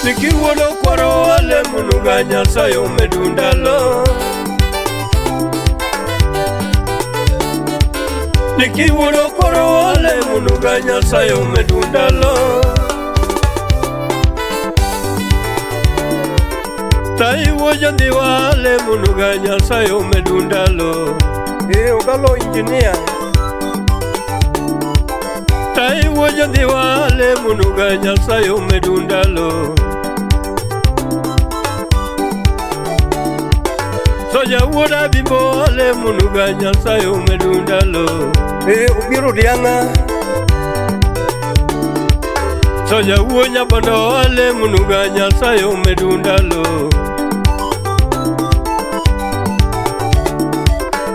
Nikiwuodo kwaro alemonuga Nyasaye omedu ndalo. Nikiwuodo kwaro alemonuga Nyasaye omedu ndalo. Taiwo jandhiwa alemonuga Nyasaye omedu ndalo. Ogalo engineer. Taiwo jandhiwa alemonuga Nyasaye omedu ndalo. Soja wuoda bimbo alemonuga Nyasaye omedu ndalo. Obiro dianga. Soja wuo nyabondo alemonuga Nyasaye omedu ndalo.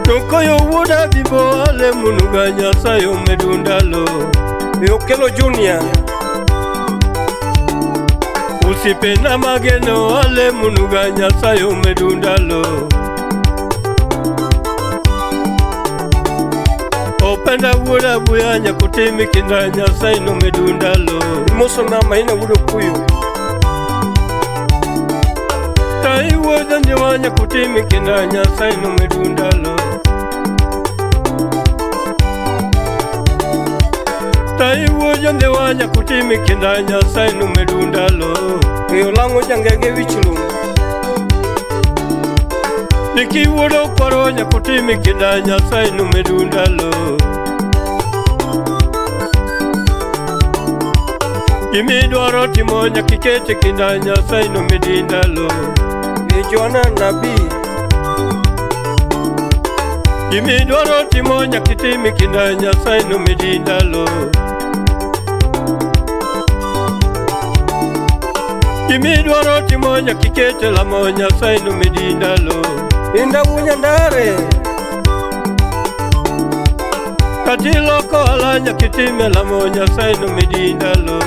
Tokoyo wuoda bimbo alemonuga Nyasaye omedu ndalo. Okelo Junior. Usipena mageno alemonuga Nyasaye omedu ndalo. Openda wuoda buya nyakutimi kinda Nyasaye nomedu ndalo. Moso na maina wuodo kuyo. Taiwo janjiwa nyakutimi kinda Nyasaye nomedu ndalo. Taiwo janjiwa nyakutimi kinda Nyasaye nomedu ndalo. Olango jangenge wichlum. Nikiwuodo kwaro nyakutimi kinda Nyasaye nomedu ndalo. Gimidwaro timo nyakikete kinda Nyasaye nomedi ndalo. Joana Nabii. Gimidwaro timo nyakitimi kinda Nyasaye nomedi ndalo. Gimidwaro timo nyakikete lamo Nyasaye nomedi ndalo. Inda wunyandare. Katiloko ala nyakitime lamo Nyasaye nomedi ndalo.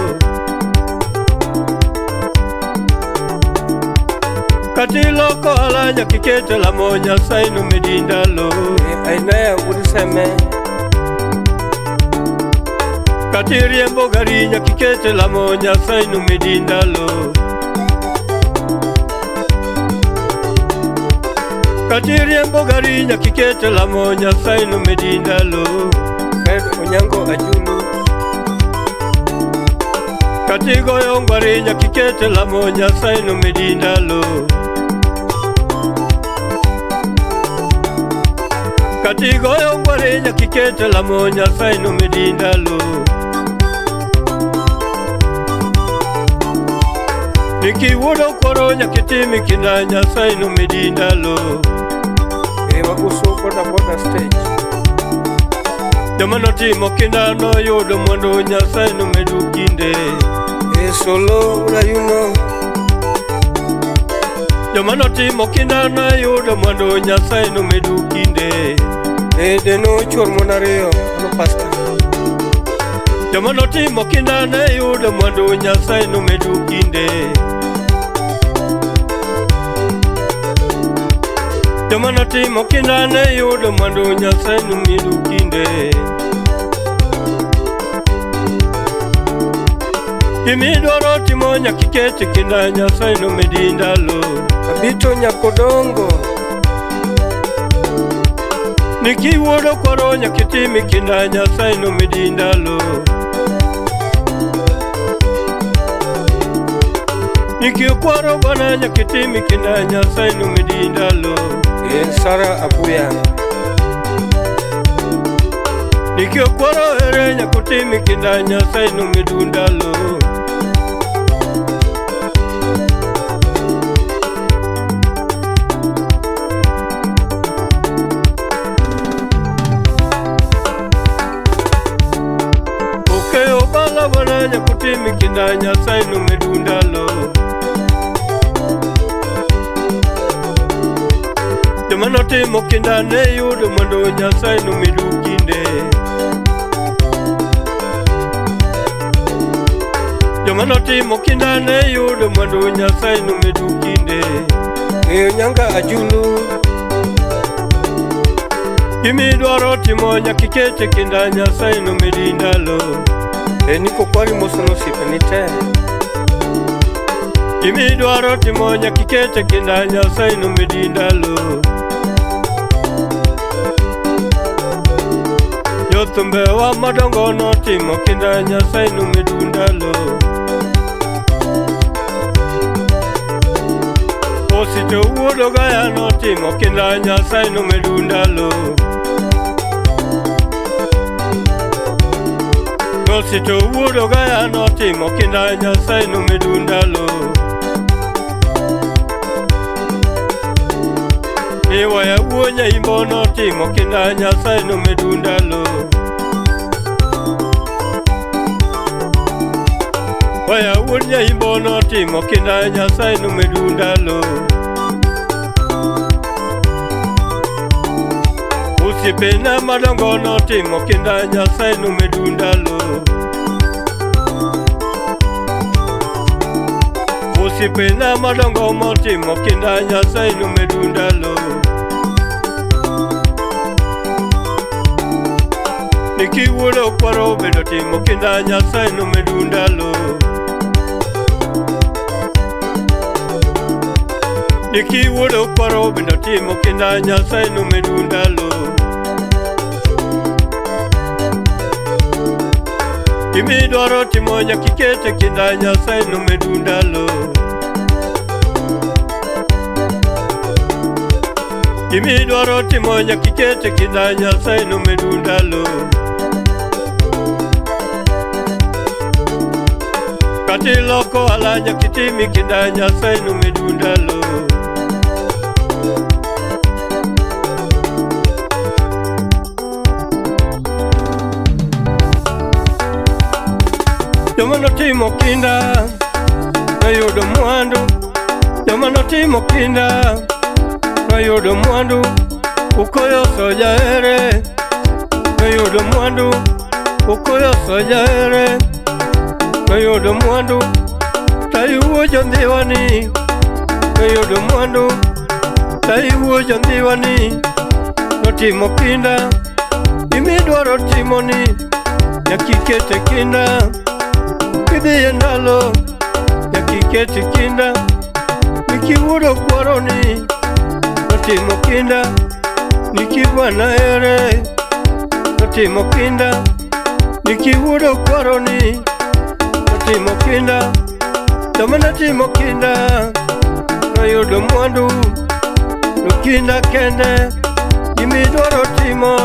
Katiloko ala nyakikete lamo Nyasaye nomedi ndalo. Ainaya wuriseme. Katiriembo gari nyakikete lamo Nyasaye nomedi ndalo. Katiriembo gari nyakikete lamo Nyasaye nomedi ndalo. Fred Onyango Ajulu. Katigoyo ngwari nyakikete lamo Nyasaye nomedi ndalo. Katigoyo ngwari nyakikete lamo Nyasaye nomedi ndalo. Nikiwuodo kwaro nyakitimi kinda Nyasaye nomedi ndalo. Waguso boda boda stage. Joma notimo kinda noyudo mwandu Nyasaye nomedu kinde. Solo urayuno. Joma notimo kinda noyudo mwandu Nyasaye nomedu kinde. Deno chuor mon ariyo no pastor. Joma notimo kinda noyudo mwandu Nyasaye nomedu kinde. Joma notimo kinda noyudo mwandu Nyasaye nomedu kinde. Gimidwaro timo nyakikete kinda Nyasaye nomedi ndalo. Abito nyakodongo. Nikiwuodo kwaro nyakitimi kinda Nyasaye nomedi ndalo. Nikikwaro bwana nyakitimi kinda Nyasaye nomedi ndalo. Sara Abuya. Nikikwaro here nyakutimi kinda Nyasaye nomedu ndalo. Okeyo bala bwana nyakutimi kinda Nyasaye nomedu ndalo. Joma notimo kinda ne yudo mwandu Nyasaye nomedu kinde. Joma notimo kinda ne yudo mwandu Nyasaye nomedu kinde. Nyanga Ajulu. Gimidwaro timo nyakikete kinda Nyasaye nomedi ndalo. Niko kwari mosono osiepeni te. Gimidwaro timo nyaka ikete kinda Nyasaye nomedi ndalo. Jothumbewa madongo notimo kinda Nyasaye nomedu ndalo. Osito wuod Ogaya notimo kinda Nyasaye nomedu ndalo. Osito wuod Ogaya notimo kinda Nyasaye nomedu ndalo. Iwaya wuo Nyaimbo notimo kinda Nyasaye nomedu ndalo. Waya wuod Nyaimbo notimo kinda Nyasaye nomedu ndalo. Osiepena madongo notimo kinda Nyasaye nomedu ndalo. Osiepena madongo motimo kinda Nyasaye nomedu ndalo. Nikiwuodo kwaro bende otimo kinda Nyasaye nomedu ndalo. Nikiwuodo kwaro bende otimo kinda Nyasaye nomedu ndalo. Gimidwaro timo nyaka ikete kinda Nyasaye nomedu ndalo. Gimidwaro timo nyaka ikete kinda Nyasaye nomedu ndalo. Kata iloko ohala nyaka itim kinda Nyasaye nomedu ndalo. Joma notimo kinda noyudo mwandu. Joma notimo kinda noyudo mwandu. Ukoyo soja ere noyudo mwandu. Ukoyo soja ere noyudo mwandu. Taiwuo jondhiwani noyudo mwandu. Taiwuo jondhiwani notimo kinda. Gimidwaro timoni nyaka ikete kinda. Kidhi e ndalo nyaka ikete kinda. Nikiwuodo kwaroni notimo kinda. Nikibwana ere notimo kinda. Nikiwuodo kwaroni notimo kinda. Joma notimo kinda noyudo mwandu. To kinda kende gimidwaro timo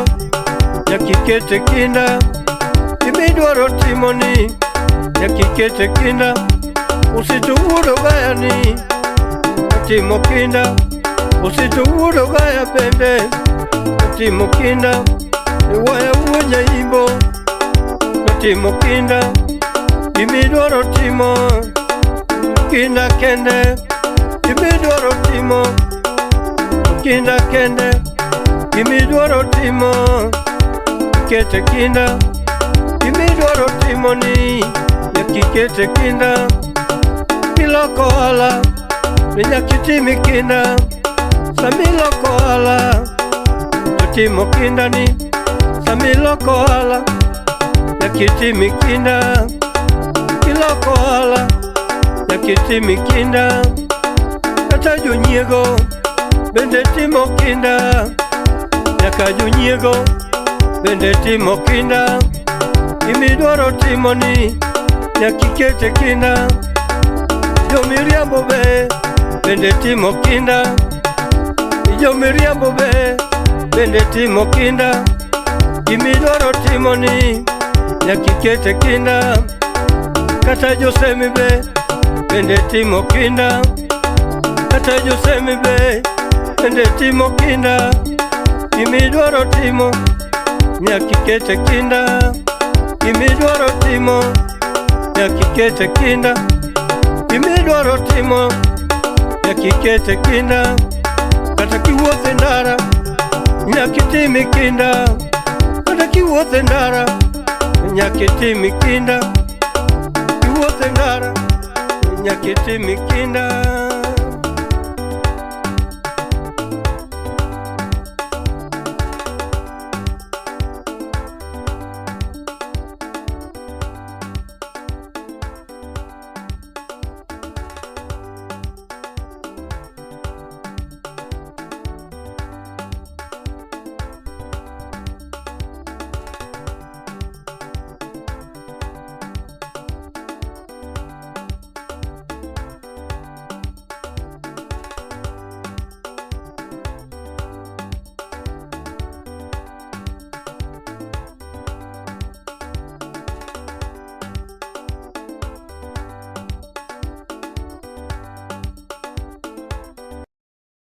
nyaka ikete kinda. Gimidwaro timoni nyaka ikete kinda. Osito wuod Ogaya ni notimo kinda. Osito wuod Ogaya bende notimo kinda. Iwaya wuod Nyaimbo notimo kinda. Gimidwaro timo kinda kende. Gimidwaro timo kinda kende. Gimidwaro timo ikete kinda. Gimidwaro timoni nyaka ikete kinda. Kiloko ohala nyaka itim kinda. Samiloko ohala totimo kinda ni. Samiloko ohala nyaka itim kinda. Kiloko ohala nyaka itim kinda. Kata jonyiego bende timo kinda. Nyaka jonyiego bende timo kinda. Gimidwaro timoni nyaka ikete kinda. Jomiriambo be bende timo kinda. Jomiriambo be bende timo kinda. Gimidwaro timoni nyaka ikete kinda. Kata josemi be bende timo kinda. Kata josemi be bende timo kinda. Gimidwaro timo nyaka ikete kinda. Gimidwaro timo nyaka ikete kinda. Gimidwaro timo nyaka ikete kinda. Kata kiwuotho e ndara nyaka itim kinda. Kata kiwuotho e ndara nyaka itim kinda. Kiwuotho e ndara nyaka itim kinda.